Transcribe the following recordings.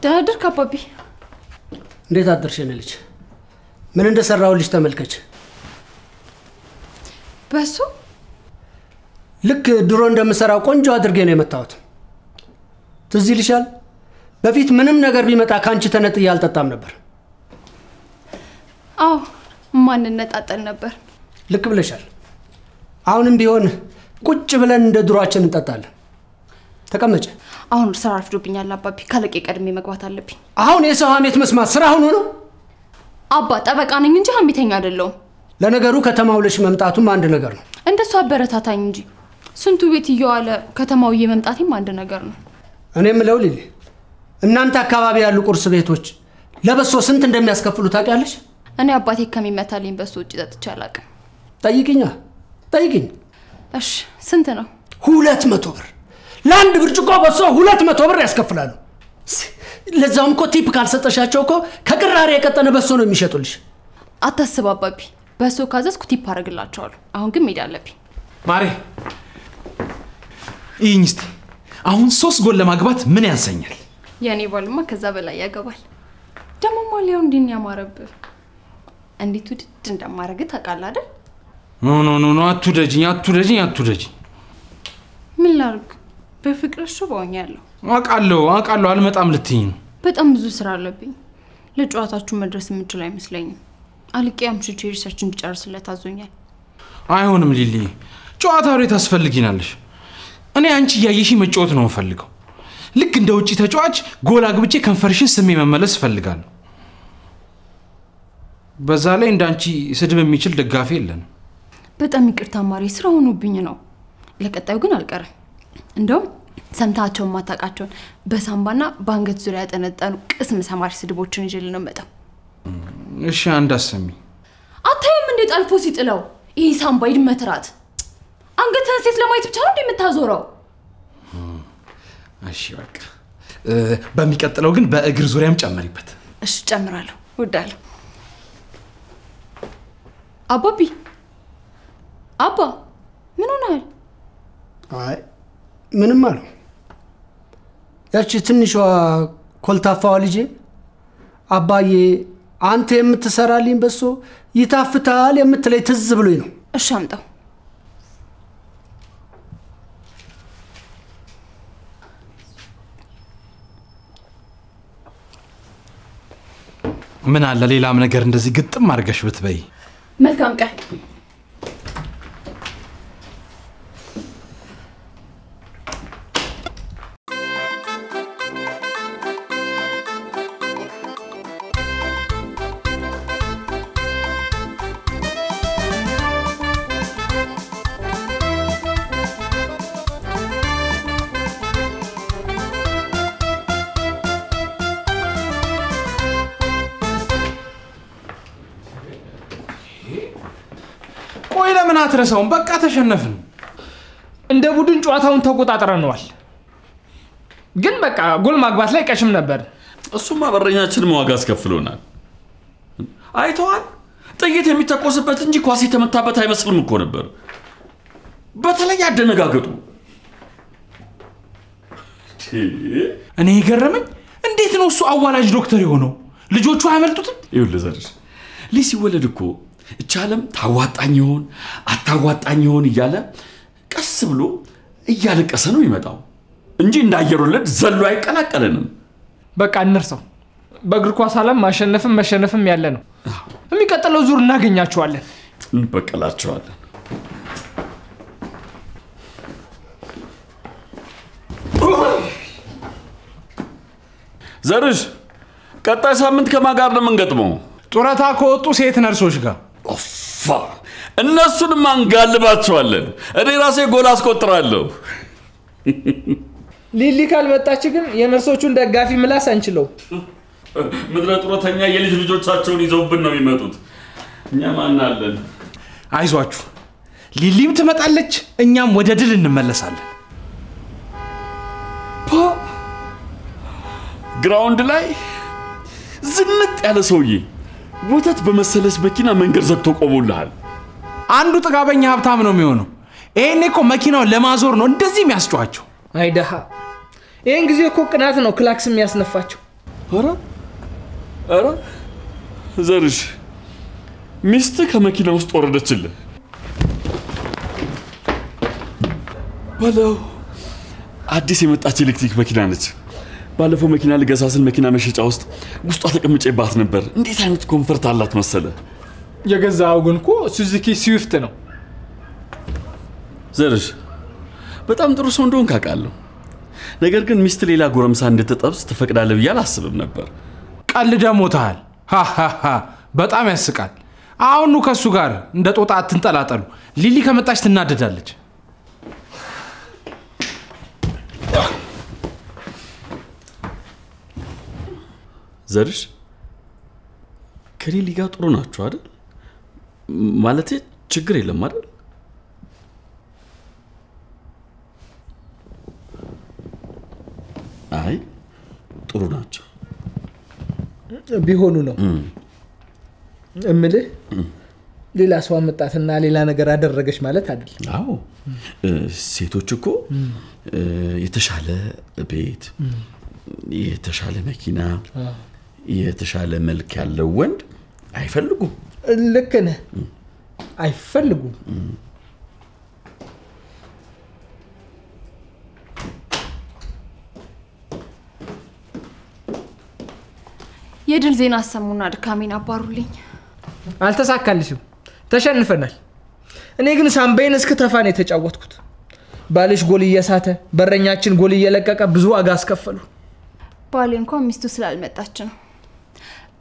ደህና አደርክ አባቢ? እንዴት አደርሽ የኔ ልጅ? ምን እንደሰራሁልሽ ተመልከች። በሱ ልክ ድሮ እንደምሰራው ቆንጆ አድርጌ ነው የመታሁት። ትዝ ይልሻል? በፊት ምንም ነገር ቢመጣ ካንቺ ተነጥዬ አልጠጣም ነበር። አዎ ማንነጣጠል ነበር። ልክ ብለሻል። አሁንም ቢሆን ቁጭ ብለን እንደ ድሮአችን እንጠጣለን። ተቀመጭ። አሁን ስራ አርፍዶብኛል አባቢ፣ ካለቄ ቀድሜ መግባት አለብኝ። አሁን የሰው ሀሜት መስማት ስራ ሆኖ ነው? አባ ጠበቃ ነኝ እንጂ ሀሜተኛ አይደለሁም። ለነገሩ ከተማው ልሽ መምጣቱም አንድ ነገር ነው። እንደሱ አበረታታኝ እንጂ ስንቱ ቤት እየዋለ ከተማው እየመምጣቴም አንድ ነገር ነው። እኔ የምለው ሊሊ፣ እናንተ አካባቢ ያሉ ቁርስ ቤቶች ለበሶ ስንት እንደሚያስከፍሉ ታውቂያለሽ? እኔ አባቴ ከሚመታልኝ በሶ ውጭ ጠጥቼ አላውቅም። ጠይቂኛ፣ ጠይቂኝ። እሺ ስንት ነው? 200 ብር ለአንድ ብርጭቆ በሶ 200 ብር ያስከፍላሉ። ለዛውም እኮ tip ካልሰጠሻቸው እኮ ከቅራሬ የቀጠነ በሶ ነው የሚሸጡልሽ። አታስብ አባቢ፣ በሶ ካዘዝኩ tip አደርግላቸዋለሁ። አሁን ግን መሄድ አለብኝ። ማሬ ይህኝ እስቲ፣ አሁን 3 ጎል ለማግባት ምን ያንሰኛል? የኔ ባልማ ከዛ በላይ ያገባል። ደግሞ ማሊያው እንዴት ነው ያማረብህ! እንዴት ውድድ እንደማረግ ታውቃለህ አይደል? No no no no፣ አትውደጂኝ፣ አትውደጂኝ፣ አትውደጂኝ። ምን ላድርግ? በፍቅር እሺ ባውኛለሁ። አውቃለሁ፣ አውቃለሁ፣ አልመጣም ልትይኝ ነው። በጣም ብዙ ስራ አለብኝ። ለጨዋታችሁ መድረስ የምችል አይመስለኝም። አልቄ አምሽቼ research እንድጨርስለት አዞኛል። አይሆንም ሊሊ፣ ጨዋታው ላይ ታስፈልጊናለሽ። እኔ አንቺ እያየሽ መጫወት ነው የምፈልገው። ልክ እንደ ውጪ ተጫዋች ጎል አግብቼ ከንፈርሽን ስሜ መመለስ እፈልጋለሁ። በዛ ላይ እንዳንቺ ስድብ የሚችል ደጋፊ የለንም። በጣም ይቅርታ ማሬ፣ ስራ ሆኖብኝ ነው። ለቀጣዩ ግን አልቀርም። እንደውም ሰምታቸው ማታውቃቸውን በሳምባና በአንገት ዙሪያ ያጠነጠኑ ቅስም ሰማሪ ስድቦችን ይዤልህ ነው የምመጣው። እሺ አንድ አሰሚ። አታይም እንዴ ጠልፎ ሲጥለው? ይሄ ሳምባ ይድመት ራት። አንገትህን ሴት ለማየት ብቻ ነው እንዴ የምታዞረው? እሺ በቃ በሚቀጥለው ግን በእግር ዙሪያም ጨምሪበት። እሺ ጨምራለሁ። እወዳለሁ። አባቢ፣ አባ ምን ሆነሃል? አይ ምንም አለው። ያቺ ትንሿ ኮልታፋዋ ልጄ አባዬ አንተ የምትሰራልኝ በሶ ይታፍታል የምትለኝ ትዝ ብሎኝ ነው። እሺ አምጣው። ምን አለ ሌላም ነገር እንደዚህ ግጥም አድርገሽ ብትበይ። መልካም ቀን። ቆይ ለምን አትረሳውም? በቃ ተሸነፍን። እንደ ቡድን ጨዋታውን ተቆጣጥረነዋል። ግን በቃ ጎል ማግባት ላይ ቀሽም ነበር። እሱማ በረኛችንም ዋጋ አስከፍሎናል። አይተዋል። ጥይት የሚተኮስበት እንጂ ኳስ የተመታበት አይመስልም እኮ ነበር። በተለይ አደነጋገጡ። እኔ የገረመኝ እንዴት ነው እሱ አዋላጅ ዶክተር የሆነው? ልጆቹ አያመልጡትም? ይኸውልህ ዘርሽ፣ ልጅ ሲወለድ እኮ እቺ ዓለም ታዋጣኝ ይሆን አታዋጣኝ ይሆን እያለ ቀስ ብሎ እያለቀሰ ነው የሚመጣው እንጂ እንደ አየር ወለድ ዘሎ አይቀላቀለንም። በቃ እንርሳው። በእግር ኳስ ዓለም ማሸነፍም መሸነፍም ያለ ነው። የሚቀጥለው ዙር እናገኛቸዋለን፣ እንበቀላቸዋለን። ዘርሽ፣ ቀጣይ ሳምንት ከማን ጋር ነው የምንገጥመው? ጡረታ ከወጡ ሴት ነርሶች ጋር። ኦፋ፣ እነሱንም አንጋልባቸዋለን። እኔ ራሴ ጎል አስቆጥራለሁ። ሊሊ ካልመጣች ግን የነርሶቹን ደጋፊ ምላስ አንችለው። ምድረ ጡረተኛ የልጅ ልጆቻቸውን ይዘውብን ነው የሚመጡት። እኛ ማን አለን? አይዟችሁ፣ ሊሊም ትመጣለች፣ እኛም ወደ ድል እንመለሳለን። ground ላይ ዝንጥ ያለ ሰውዬ ወተት በመሰለች መኪና መንገድ ዘግቶ ቆሞልሃል። አንዱ ጥጋበኛ ሀብታም ነው የሚሆነው። ይሄኔ እኮ መኪናውን ለማዞር ነው እንደዚህ የሚያስጨዋቸው። አይ ደሃ፣ ይሄን ጊዜ እኮ ቅናት ነው ክላክስ የሚያስነፋቸው። ኧረ ኧረ ዘርሽ ሚስት ከመኪና ውስጥ ወረደችልህ በለው። አዲስ የመጣች ኤሌክትሪክ መኪና ነች። ባለፈው መኪና ልገዛ ስል መኪና መሸጫ ውስጥ ውስጧ ተቀምጬባት ነበር። እንዴት አይነት comfort አላት መሰለ። የገዛኸው ግን እኮ ሱዙኪ ስዊፍት ነው። ዘርሽ በጣም ጥሩ ሰው እንደሆንክ አውቃለሁ። ነገር ግን ሚስት ሌላ ጎረምሳ እንድትጠብስ ትፈቅዳለህ ብዬ አላስብም ነበር። ቀልደህ ሞተሃል። ሃሃሃ በጣም ያስቃል። አሁኑ ከሱ ጋር እንደ ጦጣ አትንጠላጠሉ። ሊሊ ከመጣች ትናደዳለች። ዘርሽ ከሊሊ ጋር ጥሩ ናችሁ አይደል? ማለቴ ችግር የለም አይደል? አይ ጥሩ ናቸው ቢሆኑ ነው እምልህ። ሌላ ሰው አመጣትና ሌላ ነገር አደረገች ማለት አይደለም። አዎ ሴቶች እኮ የተሻለ ቤት፣ የተሻለ መኪና፣ የተሻለ መልክ ያለው ወንድ አይፈልጉም። ልክ ነህ፣ አይፈልጉም። የድል ዜና አሰሙና ድካሜን አባሩልኝ። አልተሳካልሽም፣ ተሸንፈናል። እኔ ግን ሳምባዬን እስክተፋ ነው የተጫወትኩት። ባልሽ ጎል እየሳተ በረኛችን ጎል እየለቀቀ ብዙ ዋጋ አስከፈሉ። ባሌ እንኳን ሚስቱ ስላልመጣች ነው።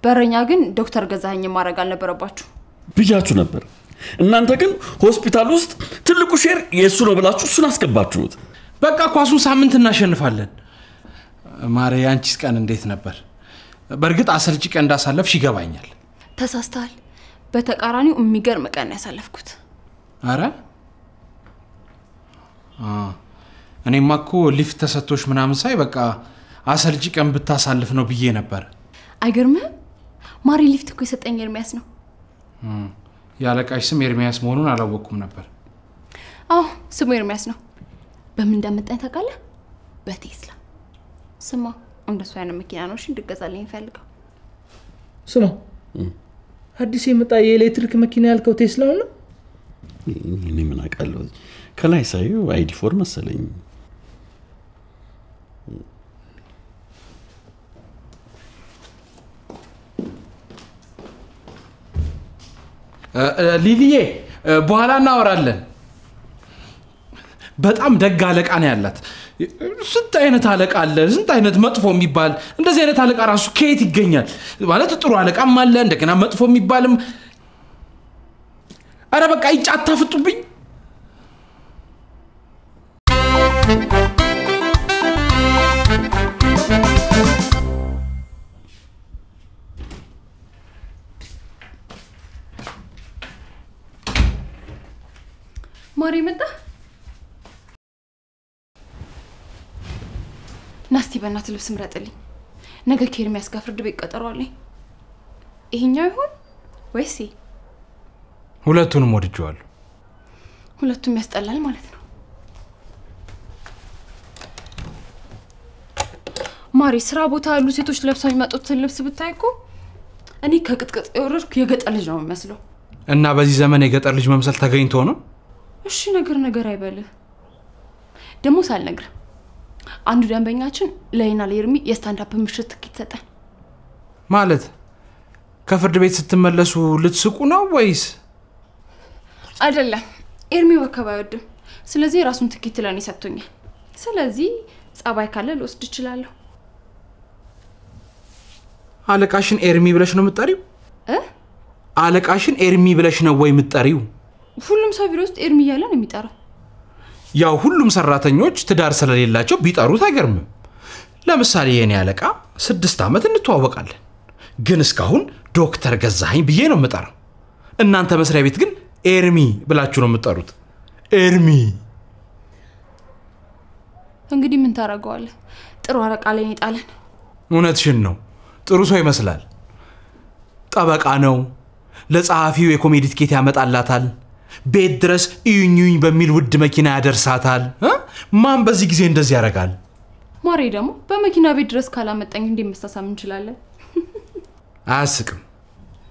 በረኛ ግን ዶክተር ገዛኸኝ ማድረግ አልነበረባችሁ ብያችሁ ነበር። እናንተ ግን ሆስፒታል ውስጥ ትልቁ share የእሱ ነው ብላችሁ እሱን አስገባችሁት። በቃ ኳሱን ሳምንት እናሸንፋለን። ማሬ ያንቺስ ቀን እንዴት ነበር? በእርግጥ አሰልቺ ቀን እንዳሳለፍሽ ይገባኛል። ተሳስተሃል። በተቃራኒው የሚገርም ቀን ያሳለፍኩት። አረ እኔማ እኮ ሊፍት ተሰጥቶሽ ምናምን ሳይ በቃ አሰልቺ ቀን ብታሳልፍ ነው ብዬ ነበር። አይገርምህም? ማሪ ሊፍት እኮ የሰጠኝ ኤርሚያስ ነው። የአለቃሽ ስም ኤርሚያስ መሆኑን አላወቅኩም ነበር። አዎ ስሙ ኤርሚያስ ነው። በምን እንዳመጣኝ ታውቃለህ? በቴስላ። ስማ እንደሱ አይነት መኪና ነው እሺ እንድገዛልኝ ፈልገው። ስማ አዲስ የመጣ የኤሌክትሪክ መኪና ያልከው ቴስላው ነው? እኔ ምን አውቃለሁ? ከላይ ሳየው ID4 መሰለኝ። ሊሊዬ በኋላ እናወራለን። በጣም ደግ አለቃ ነው ያላት። ስንት አይነት አለቃ አለ፣ ስንት አይነት መጥፎ የሚባል። እንደዚህ አይነት አለቃ ራሱ ከየት ይገኛል? ማለት ጥሩ አለቃም አለ፣ እንደገና መጥፎ የሚባልም። አረ በቃ ይጫ አታፍጡብኝ። ማሪ መጣ። ናስቲ በእናትህ ልብስ ምረጥልኝ። ነገ ከኤርሚያስ ጋር ፍርድ ቤት ቀጠሮ አለኝ። ይሄኛው ይሁን ወይስ ይሄ? ሁለቱንም ወድጄዋለሁ። ሁለቱም ያስጠላል ማለት ነው። ማሪ ስራ ቦታ ያሉ ሴቶች ለብሰው የሚመጡትን ልብስ ብታይ እኮ እኔ ከቅጥቅጥ የወረድኩ የገጠር ልጅ ነው የምመስለው። እና በዚህ ዘመን የገጠር ልጅ መምሰል ተገኝቶ ነው? እሺ ነገር ነገር አይበልህ። ደግሞ ሳልነግርህ አንዱ ደንበኛችን ለኔና ለኤርሚ የ stand-up ምሽት ትኬት ሰጠን። ማለት ከፍርድ ቤት ስትመለሱ ልትስቁ ነው ወይስ? አይደለም፣ ኤርሚ ወከባ አይወድም። ስለዚህ የራሱን ትኬት ለኔ ሰጥቶኛል። ስለዚህ ጸባይ ካለ ልወስድ እችላለሁ። አለቃሽን ኤርሚ ብለሽ ነው የምትጠሪው? አለቃሽን ኤርሚ ብለሽ ነው ወይ የምትጠሪው? ሁሉም ሰው ቢሮ ውስጥ ኤርሚ እያለ ነው የሚጠራው። ያው ሁሉም ሰራተኞች ትዳር ስለሌላቸው ቢጠሩት አይገርምም። ለምሳሌ የኔ አለቃ 6 ዓመት እንተዋወቃለን፣ ግን እስካሁን ዶክተር ገዛኸኝ ብዬ ነው የምጠራው። እናንተ መስሪያ ቤት ግን ኤርሚ ብላችሁ ነው የምትጠሩት። ኤርሚ። እንግዲህ ምን ታደርገዋለህ? ጥሩ አለቃ ላይ ነው የጣለን። እውነትሽን ነው። ጥሩ ሰው ይመስላል። ጠበቃ ነው። ለጸሐፊው የኮሜዲ ትኬት ያመጣላታል። ቤት ድረስ እዩኝ እዩኝ በሚል ውድ መኪና ያደርሳታል። ማን በዚህ ጊዜ እንደዚህ ያደርጋል? ማሬ ደግሞ በመኪና ቤት ድረስ ካላመጣኝ እንዴት መሳሳም እንችላለን? አያስቅም።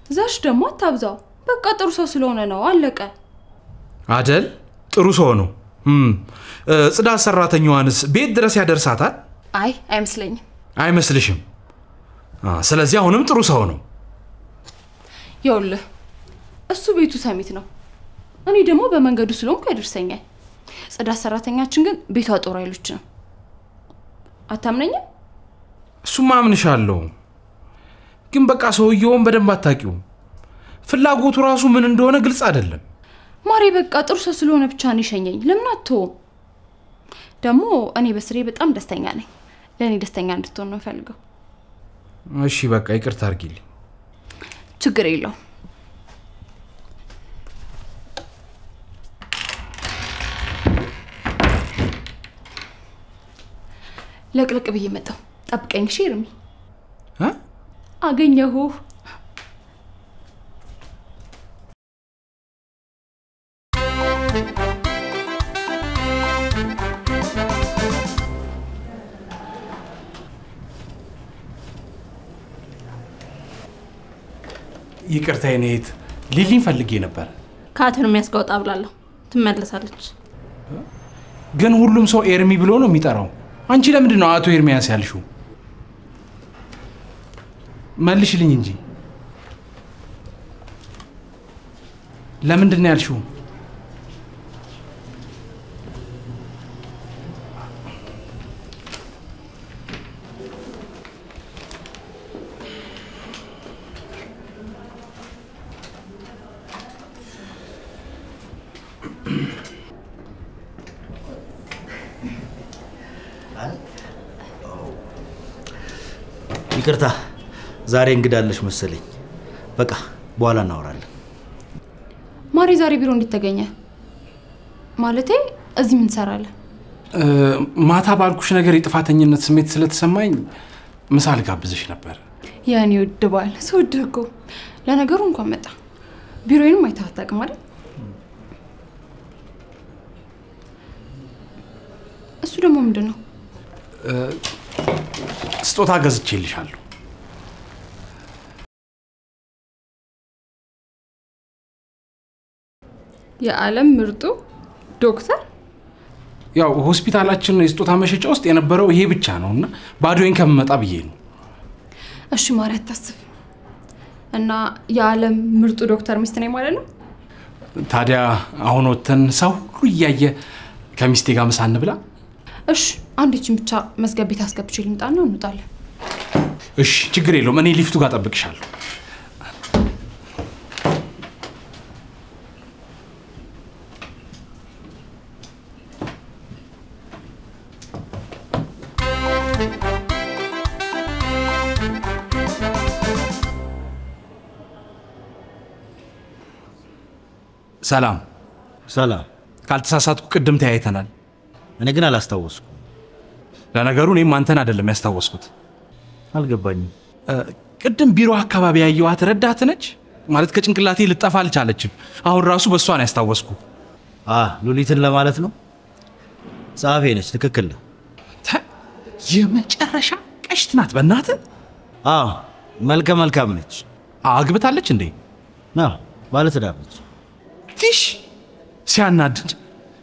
ዛሽ ደግሞ አታብዛው። በቃ ጥሩ ሰው ስለሆነ ነው፣ አለቀ። አደል? ጥሩ ሰው ነው። ጽዳት ሰራተኛዋንስ ቤት ድረስ ያደርሳታል? አይ አይመስለኝም። አይመስልሽም? ስለዚህ አሁንም ጥሩ ሰው ነው። ይኸውልህ እሱ ቤቱ ሰሚት ነው፣ እኔ ደግሞ በመንገዱ ስለሆንኩ ያደርሰኛል። ጽዳት ሰራተኛችን ግን ቤቷ ጦር ኃይሎች ነው። አታምነኝም? እሱማ አምንሻለሁ፣ ግን በቃ ሰውየውን በደንብ አታውቂውም። ፍላጎቱ ራሱ ምን እንደሆነ ግልጽ አይደለም። ማሬ በቃ ጥሩ ሰው ስለሆነ ብቻ ነው የሸኘኝ። ለምን አትተውም? ደግሞ እኔ በስሬ በጣም ደስተኛ ነኝ። ለእኔ ደስተኛ እንድትሆን ነው የምፈልገው። እሺ በቃ ይቅርታ አድርጊልኝ። ችግር የለውም። ለቅለቅ ብዬ መጣሁ። ጠብቀኝ እሺ እርሚ። አገኘሁህ። ይቅርታ የኔ እህት፣ ሊሊን ፈልጌ ነበር። ከአቶ ኤርሚያስ ጋር ወጣ ብላለሁ፣ ትመለሳለች። ግን ሁሉም ሰው ኤርሚ ብሎ ነው የሚጠራው። አንቺ ለምንድን ነው አቶ ኤርሚያስ ያልሽው? መልሽልኝ እንጂ ለምንድን ነው ያልሽው? ይቅርታ ዛሬ እንግዳለሽ መሰለኝ። በቃ በኋላ እናወራለን። ማሬ ዛሬ ቢሮ እንዴት ተገኘ? ማለቴ እዚህ ምን ትሰራለህ? ማታ ባልኩሽ ነገር የጥፋተኝነት ስሜት ስለተሰማኝ ምሳ ልጋብዝሽ ነበር። የኔ ውድ ባል፣ ስወድህ እኮ። ለነገሩ እንኳን መጣ። ቢሮዬንም አይተህ አታውቅም አይደል? እሱ ደግሞ ምንድን ነው? ስጦታ ገዝቼልሻለሁ። የዓለም ምርጡ ዶክተር። ያው ሆስፒታላችን የስጦታ መሸጫ ውስጥ የነበረው ይሄ ብቻ ነውና ባዶዬን ከምመጣ ብዬ ነው። እሺ ማሪ አታስብ። እና የዓለም ምርጡ ዶክተር ሚስት ነኝ ማለት ነው? ታዲያ አሁን ወተን ሰው ሁሉ እያየ ከሚስቴ ጋር ምሳ እንብላ? እሺ አንዲችን ብቻ መዝገብ ቤት አስገብቼ ልምጣና እንወጣለን። እሺ ችግር የለውም። እኔ ሊፍቱ ጋር ጠብቅሻለሁ። ሰላም ሰላም። ካልተሳሳትኩ ቅድም ተያይተናል። እኔ ግን አላስታወስኩም። ለነገሩ እኔም አንተን አይደለም ያስታወስኩት። አልገባኝም። ቅድም ቢሮ አካባቢ ያየኋት ረዳት ነች ማለት ከጭንቅላቴ ልጠፋ አልቻለችም። አሁን ራሱ በእሷ ነው ያስታወስኩ። ሉሊትን ለማለት ነው? ጸሐፊ ነች። ትክክል። የመጨረሻ ቀሽት ናት በእናትህ። አዎ መልከ መልካም ነች። አግብታለች እንዴ? አዎ ባለትዳር ነች። ቲሽ ሲያናድድ።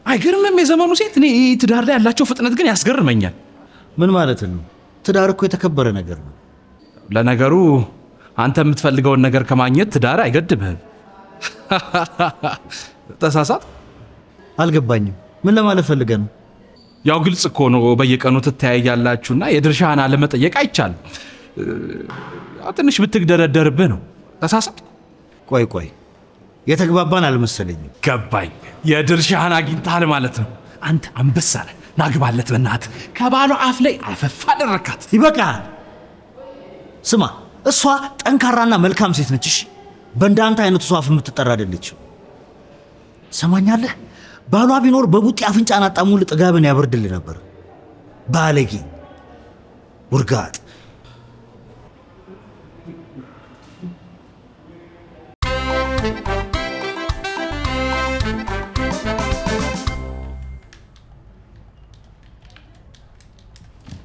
አይገርምም? የዘመኑ ሴት እኔ ትዳር ላይ ያላቸው ፍጥነት ግን ያስገርመኛል። ምን ማለት ነው? ትዳር እኮ የተከበረ ነገር ነው። ለነገሩ አንተ የምትፈልገውን ነገር ከማግኘት ትዳር አይገድብህም። ተሳሳት? አልገባኝም። ምን ለማለት ፈልገህ ነው? ያው ግልጽ እኮ ነው። በየቀኑ ትተያያላችሁና የድርሻህን አለመጠየቅ አይቻልም። ትንሽ ብትግደረደርብህ ነው። ተሳሳት? ቆይ ቆይ የተግባባን አልመሰለኝም። ገባኝ። የድርሻህን አግኝተሃል ማለት ነው። አንተ አንበሳ ነህ። ናግባለት በእናትህ። ከባሏ አፍ ላይ አፈፍ አደረካት። ይበቃል። ስማ፣ እሷ ጠንካራና መልካም ሴት ነች። እሺ፣ በእንዳንተ አይነቱ ሰው አፍ የምትጠራ አይደለችም። ትሰማኛለህ? ባሏ ቢኖር በቡጢ አፍንጫን አጣሙል ጥጋብን ያበርድልህ ነበር። ባለጌ ውርጋጥ።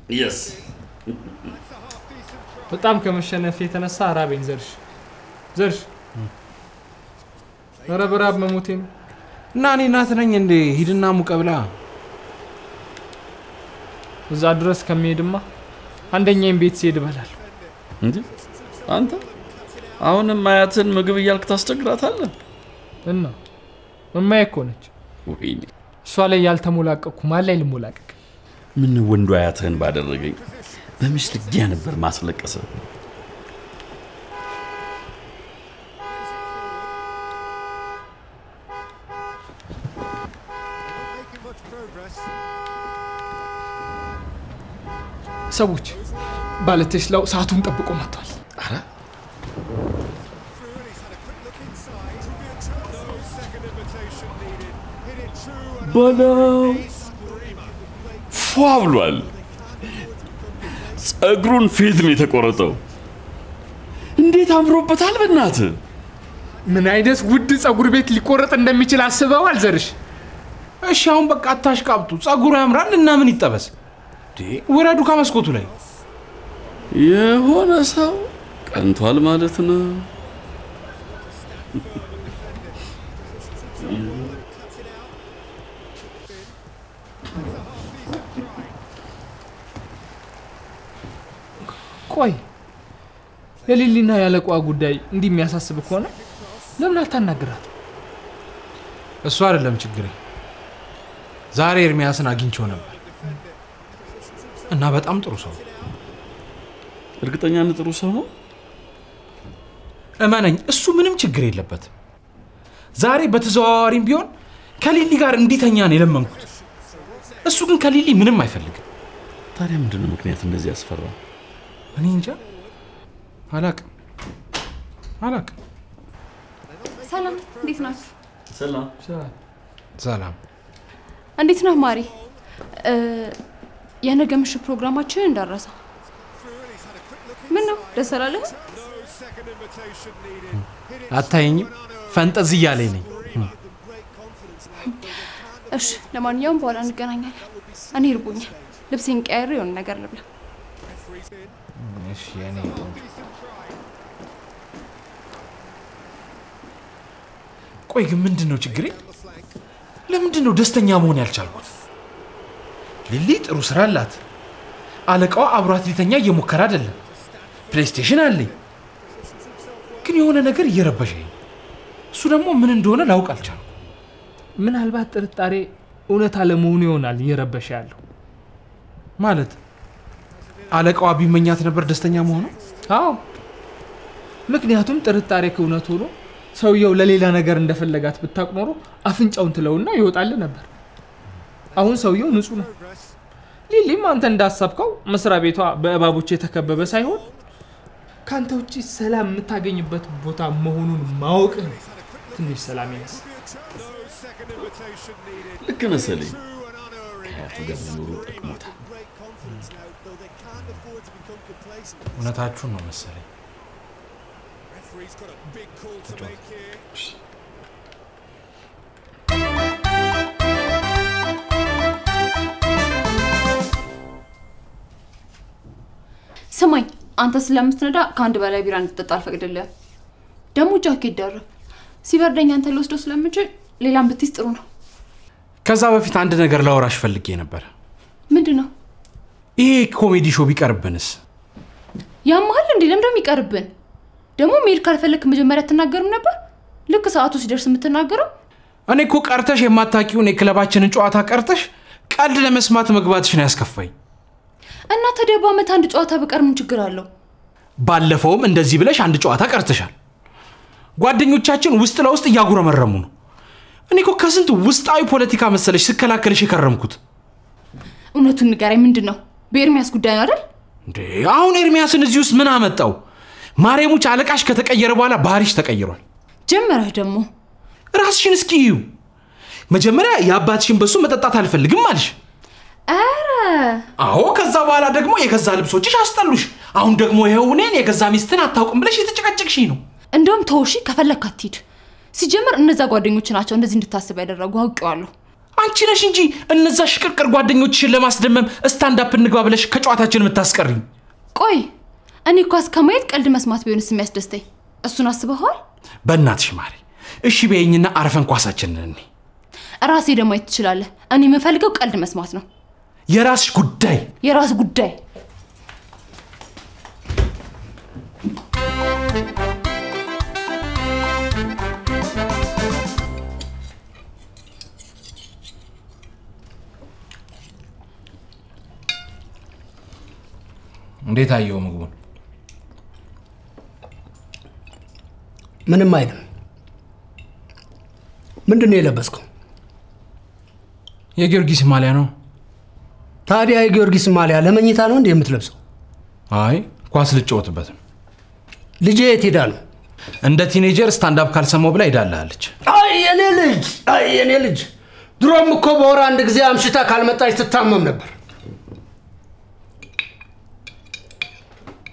Yes በጣም ከመሸነፍ የተነሳ ራበኝ። ዘርሽ ዘርሽ፣ ኧረ በራብ መሞቴ ነው። እና እኔ እናት ነኝ እንዴ? ሂድና ሙቀ ብላ። እዛ ድረስ ከሚሄድማ አንደኛዬን ቤት ስሄድ እበላለሁ። እንዴ አንተ አሁንም አያትን ምግብ እያልክ ታስቸግራታለህ? እና እማዬ እኮ ነች። ወይኔ እሷ ላይ ያልተሞላቀቅኩ ማን ላይ ልሞላቀቅ? ምን ወንዱ አያትህን ባደረገኝ በምሽልጊያ ነበር ማስለቀሰ። ሰዎች ባለቴስላው ሰዓቱን ጠብቆ መጥቷል። አረ በለው ፏ ብሏል። ጸጉሩን ፊት ነው የተቆረጠው። እንዴት አምሮበታል! በእናትህ ምን አይነት ውድ ጸጉር ቤት ሊቆረጥ እንደሚችል አስበዋል ዘርሽ? እሺ አሁን በቃ አታሽቃብጡ። ጸጉሩ ያምራል እና ምን ይጠበስ? ውረዱ ከመስኮቱ ላይ። የሆነ ሰው ቀንቷል ማለት ነው። ቆይ የሊሊና ያለቋ ጉዳይ እንዲህ የሚያሳስብ ከሆነ ለምን አታናግራት? እሱ አይደለም ችግሬ። ዛሬ ኤርሚያስን አግኝቼው ነበር እና በጣም ጥሩ ሰው። እርግጠኛ ነህ ጥሩ ሰው ነው? እመነኝ፣ እሱ ምንም ችግር የለበትም። ዛሬ በተዘዋዋሪም ቢሆን ከሊሊ ጋር እንዲተኛ ነው የለመንኩት። እሱ ግን ከሊሊ ምንም አይፈልግም። ታዲያ ምንድነው ምክንያት እንደዚህ ያስፈራ? እኔ እንጃ አላቅም አላቅም። ሰላም፣ እንዴት ናችሁ? ሰላም ሰላም። እንዴት ነህ ማሪ? የነገ ምሽት ፕሮግራማችንን እንዳረሳ። ምን ነው ደስ አላለህ? አታየኝም? ፈንጠዝ እያለኝ ነኝ። እሺ፣ ለማንኛውም በኋላ እንገናኛለን። እኔ እርቦኛል። ልብሴን ቀያይሬ የሆነ ነገር ልብላ። እሺ የኔ ቆንጆ። ቆይ ግን ምንድን ነው ችግሬ? ለምንድን ነው ደስተኛ መሆን ያልቻልኩት? ሊሊ ጥሩ ስራ አላት። አለቃዋ አብሯት ሊተኛ እየሞከረ አይደለም። PlayStation አለኝ። ግን የሆነ ነገር እየረበሸኝ፣ እሱ ደግሞ ምን እንደሆነ ላውቅ አልቻልኩም። ምናልባት ጥርጣሬ እውነት አለመሆኑ ይሆናል እየረበሸ ያለው። ማለት አለቃዋ ቢመኛት ነበር ደስተኛ መሆኑ? አዎ፣ ምክንያቱም ጥርጣሬ ከእውነት ሆኖ ሰውየው ለሌላ ነገር እንደፈለጋት ብታውቅ ኖሮ አፍንጫውን ትለውና ይወጣል ነበር። አሁን ሰውየው ንጹህ ነው። ሊሊም አንተ እንዳሰብከው መስሪያ ቤቷ በእባቦች የተከበበ ሳይሆን ካንተ ውጪ ሰላም የምታገኝበት ቦታ መሆኑን ማወቅ ነው ትንሽ ሰላም ይነሳ። ልክ መሰለኝ። ከአያቱ ጋር መኖሩ ጠቅሞታል። እውነታችሁን ነው መሰለኝ። ስማኝ፣ አንተ ስለምትነዳ ከአንድ በላይ ቢራ እንድትጠጣ አልፈቅድልህም። ደግሞ ጃኬት ደርብ። ሲበርደኝ አንተ ልወስደው ስለምችል ሌላም ብትይዝ ጥሩ ነው። ከዛ በፊት አንድ ነገር ላወራሽ ፈልጌ ነበር። ምንድን ነው? ይሄ comedy show ቢቀርብንስ? ያመሃል እንዴ? ለምን ደግሞ ይቀርብን? ደግሞ መሄድ ካልፈለክ መጀመሪያ አትናገርም ነበር? ልክ ሰዓቱ ሲደርስ የምትናገረው? እኔ እኮ ቀርተሽ የማታውቂውን የክለባችንን ጨዋታ ቀርተሽ ቀልድ ለመስማት መግባትሽ ነው ያስከፋኝ። እና ታዲያ በአመት አንድ ጨዋታ ብቀር ምን ችግር አለው? ባለፈውም እንደዚህ ብለሽ አንድ ጨዋታ ቀርተሻል። ጓደኞቻችን ውስጥ ለውስጥ እያጉረመረሙ ነው። እኔ እኮ ከስንት ውስጣዊ ፖለቲካ መሰለሽ ስከላከልሽ የከረምኩት። እውነቱን ንገረኝ፣ ምንድን ነው? በኤርሚያስ ጉዳይ ነው አይደል? እንዴ አሁን ኤርሚያስን እዚህ ውስጥ ምን አመጣው? ማርያሙች አለቃሽ ከተቀየረ በኋላ ባህሪሽ ተቀይሯል። ጀመረህ ደግሞ። ራስሽን እስኪ እዩ። መጀመሪያ የአባትሽን በሱ መጠጣት አልፈልግም አልሽ። ኧረ አዎ። ከዛ በኋላ ደግሞ የገዛ ልብሶችሽ አስጠሉሽ። አሁን ደግሞ ይኸው እኔን የገዛ ሚስትን አታውቅም ብለሽ የተጨቃጨቅሽኝ ነው። እንደውም ተውሺ፣ ከፈለክ አትሂድ። ሲጀመር እነዛ ጓደኞች ናቸው እንደዚህ እንድታስብ ያደረጉ፣ አውቄዋለሁ። አንቺ ነሽ እንጂ እነዛ ሽቅርቅር ጓደኞችሽን ለማስደመም stand up እንግባ ብለሽ ከጨዋታችን የምታስቀሪኝ። ቆይ እኔ ኳስ ከማየት ቀልድ መስማት ቢሆንስ የሚያስደስተኝ? እሱን አስበኸዋል? በእናትሽ ማሪ እሺ በይኝና አርፈን ኳሳችንን እንይ። ራሴ ደግሞ ማየት ትችላለህ። እኔ የምፈልገው ቀልድ መስማት ነው። የራስሽ ጉዳይ፣ የራስ ጉዳይ። እንዴት አየው ምግቡን? ምንም አይልም። ምንድን ነው የለበስከው? የጊዮርጊስ ማሊያ ነው። ታዲያ የጊዮርጊስ ማሊያ ለመኝታ ነው እንዴ የምትለብሰው? አይ ኳስ ልጫወትበት ነው። ልጄ የት ሄዳ ነው? እንደ teenager stand up ካልሰማው ብላ ሄዳለች። አይ የኔ ልጅ፣ አይ የኔ ልጅ፣ ድሮም እኮ በወር አንድ ጊዜ አምሽታ ካልመጣች ትታመም ነበር።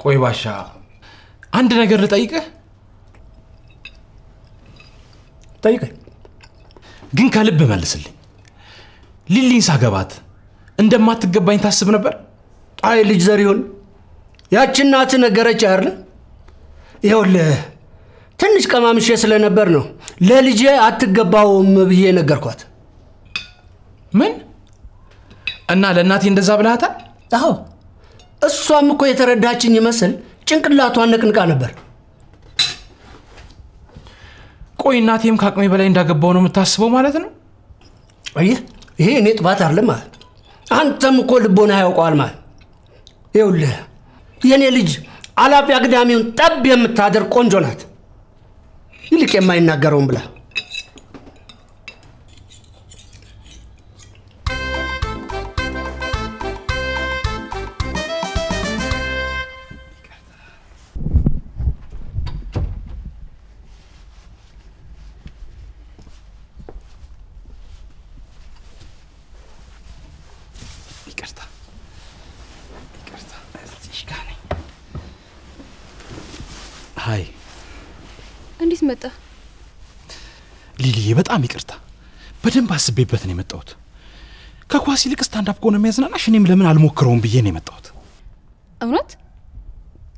ቆይ ባሻ፣ አንድ ነገር ልጠይቅህ። ጠይቀኝ፣ ግን ከልብ መልስልኝ። ሊሊን ሳገባት እንደማትገባኝ ታስብ ነበር? አይ ልጅ ዘሪሁን፣ ያቺ እናትህ ነገረች አይደል? ይኸውልህ ትንሽ ቀማምሼ ስለነበር ነው ለልጄ አትገባውም ብዬ ነገርኳት። ምን? እና ለእናቴ እንደዛ ብለሃታል? አዎ፣ እሷም እኮ የተረዳችኝ ይመስል ጭንቅላቷን ነቅንቃ ነበር። ቆይ እናቴም ከአቅሜ በላይ እንዳገባው ነው የምታስበው ማለት ነው? አየህ፣ ይሄ እኔ ጥፋት አይደለም ማለት፣ አንተም እኮ ልቦና ያውቀዋል ማለት። ይኸውልህ የኔ ልጅ አላፊ አግዳሚውን ጠብ የምታደርግ ቆንጆ ናት። ይልቅ የማይናገረውን ብላ። ይቅርታ ይቅርታ፣ እዚህ ጋር ነኝ። Hi፣ እንዴት መጣ? ሊሊዬ በጣም ይቅርታ፣ በደንብ አስቤበት ነው የመጣሁት። ከኳስ ይልቅ stand up ከሆነ የሚያዝናናሽ እኔም ለምን አልሞክረውም ብዬ ነው የመጣሁት። እውነት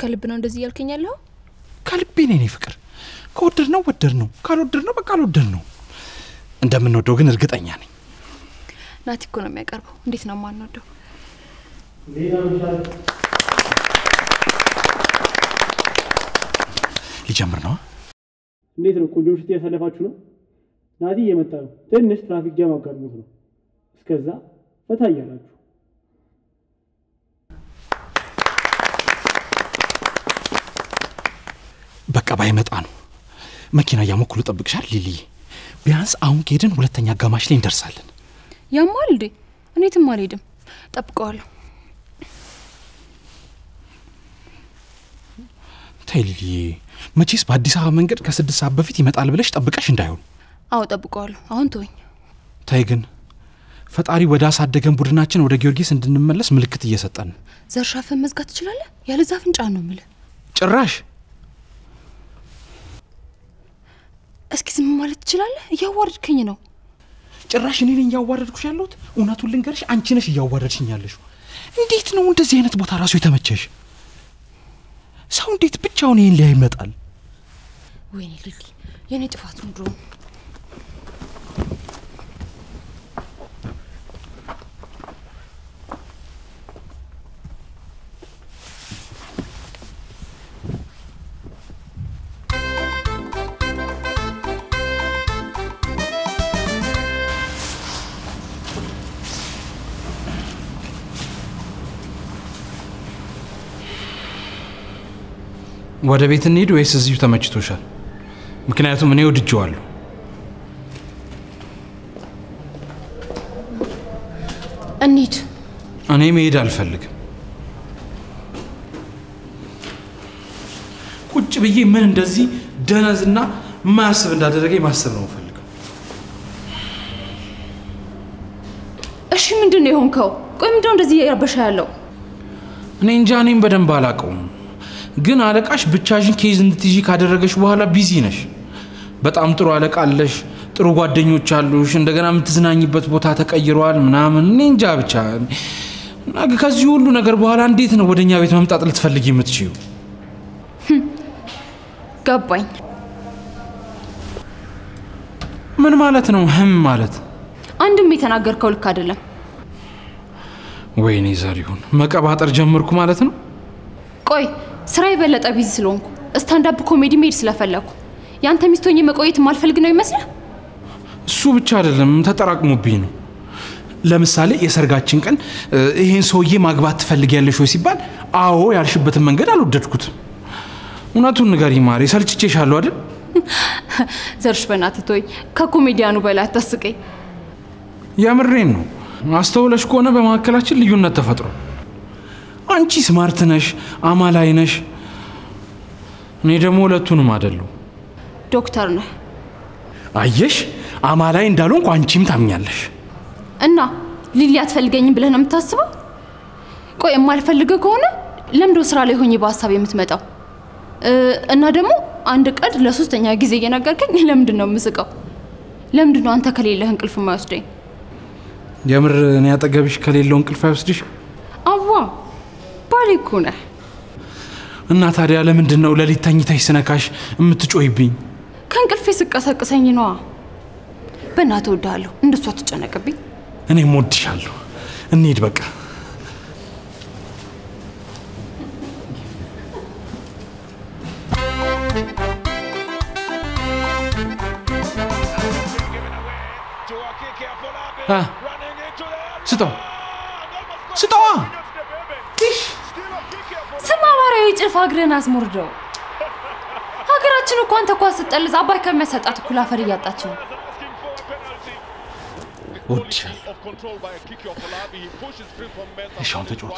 ከልብ ነው እንደዚህ እያልከኝ ያለኸው? ከልቤ ነው የኔ ፍቅር። ከወደድነው ወደድነው፣ ካልወደድነው በቃ አልወደድነው። እንደምንወደው ግን እርግጠኛ ነኝ። ናቲ እኮ ነው የሚያቀርበው። እንዴት ነው የማንወደው? ሊጀምር ነው። እንዴት ነው? ቆንጆ ምሽት እያሳለፋችሁ ነው? ናቲ እየመጣ ነው። ትንሽ traffic jam አጋጥሞት ነው። እስከዛ ፈታ እያላችሁ። በቃ ባይመጣ ነው። መኪና እያሞኩ ልጠብቅሻል ሊሊዬ። ቢያንስ አሁን ከሄድን ሁለተኛ አጋማሽ ላይ እንደርሳለን። ያማል እንዴ? እኔ የትም አልሄድም፣ ጠብቀዋለሁ። ተይ ሊሊዬ፣ መቼስ በአዲስ አበባ መንገድ ከ6 ሰዓት በፊት ይመጣል ብለሽ ጠብቀሽ እንዳይሆን። አዎ ጠብቀዋለሁ። አሁን ተወኝ። ተይ ግን ፈጣሪ ወደ አሳደገን ቡድናችን ወደ ጊዮርጊስ እንድንመለስ ምልክት እየሰጠን ነው። ዘርሻፍን መዝጋት ትችላለህ? ያለዛ አፍንጫህን ነው የምልህ። ጭራሽ እስኪ ዝም ማለት ትችላለህ? እያዋረድከኝ ነው። ጭራሽ እኔ ነኝ እያዋረድኩሽ ያለሁት? እውነቱን ልንገርሽ፣ አንቺ ነሽ እያዋረድሽኝ ያለሽው። እንዴት ነው እንደዚህ አይነት ቦታ ራሱ የተመቸሽ? ሰው እንዴት ብቻውን ይሄን ሊያይ ይመጣል? ወይኔ ሊሊ፣ የኔ ጥፋት ነው ድሮ። ወደ ቤት እንሂድ ወይስ እዚሁ ተመችቶሻል? ምክንያቱም እኔ ወድጄዋለሁ። እንሂድ። እኔ መሄድ አልፈልግም። ቁጭ ብዬ ምን እንደዚህ ደነዝና ማያስብ እንዳደረገኝ ማሰብ ነው የምፈልገው። እሺ ምንድን ነው የሆንከው? ቆይ ምንድነው እንደዚህ እየረበሸ ያለው? እኔ እንጃ፣ እኔም በደንብ አላውቀውም። ግን አለቃሽ ብቻሽን case እንድትይዢ ካደረገሽ በኋላ busy ነሽ። በጣም ጥሩ አለቃ አለሽ፣ ጥሩ ጓደኞች አሉሽ፣ እንደገና የምትዝናኝበት ቦታ ተቀይሯል ምናምን። እኔ እንጃ ብቻ። እና ከዚህ ሁሉ ነገር በኋላ እንዴት ነው ወደኛ ቤት መምጣት ልትፈልጊ የምትችይው? ገባኝ። ምን ማለት ነው ህም ማለት? አንድም የተናገርከው ልክ አይደለም። ወይኔ ዘሪሁን፣ መቀባጠር ጀመርኩ ማለት ነው። ቆይ ስራ የበለጠ busy ስለሆንኩ stand-up comedy መሄድ ስለፈለኩ ያንተ ሚስት ሆኜ መቆየት የማልፈልግ ነው ይመስልህ? እሱ ብቻ አይደለም፣ ተጠራቅሞብኝ ነው። ለምሳሌ የሰርጋችን ቀን ይሄን ሰውዬ ማግባት ትፈልጊያለሽ ወይ ሲባል አዎ ያልሽበትን መንገድ አልወደድኩትም። እውነቱን ንገሪኝ ማሬ፣ ሰልችቼሻለሁ አይደል? ዘርሽ በእናትህ ተወኝ፣ ከኮሜዲያኑ በላይ አታስቀኝ። የምሬን ነው። አስተውለሽ ከሆነ በመካከላችን ልዩነት ተፈጥሮ። አንቺ smart ነሽ፣ አማላይ ነሽ። እኔ ደግሞ ሁለቱንም አይደለሁ። ዶክተር ነህ። አየሽ፣ አማላይ እንዳልሆንኩ አንቺም ታምኛለሽ። እና ሊሊ አትፈልገኝም ብለህ ነው የምታስበው? ቆይ የማልፈልግህ ከሆነ ለምዶ ስራ ላይ ሆኜ በሀሳብ የምትመጣው? እና ደግሞ አንድ ቀን ለሶስተኛ ጊዜ እየነገርከኝ ለምንድን ነው የምስቀው? ለምንድን ነው አንተ ከሌለህ እንቅልፍ የማይወስደኝ? የምር እኔ አጠገብሽ ከሌለው እንቅልፍ አይወስድሽ? አዋ ባሌ እኮ ነህ። እና ታዲያ ለምንድን ነው ሌሊት ተኝተሽ ስነካሽ የምትጮይብኝ? ከእንቅልፌ ስቀሰቅሰኝ ነዋ። በእናትህ እወድሃለሁ፣ እንደሷ አትጨነቅብኝ። እኔም እወድሻለሁ። እንሂድ በቃ። ስጠው ስጠዋ። ስማ ባሪያው የጭልፋ እግርህን አስሞርደው። ሀገራችን እኮ አንተ ኳስ ስትጠልዝ አባይ ከሚያሰጣት እኩል አፈር እያጣች ነው። እወድሻለሁ። እሺ አሁን ተጫወት።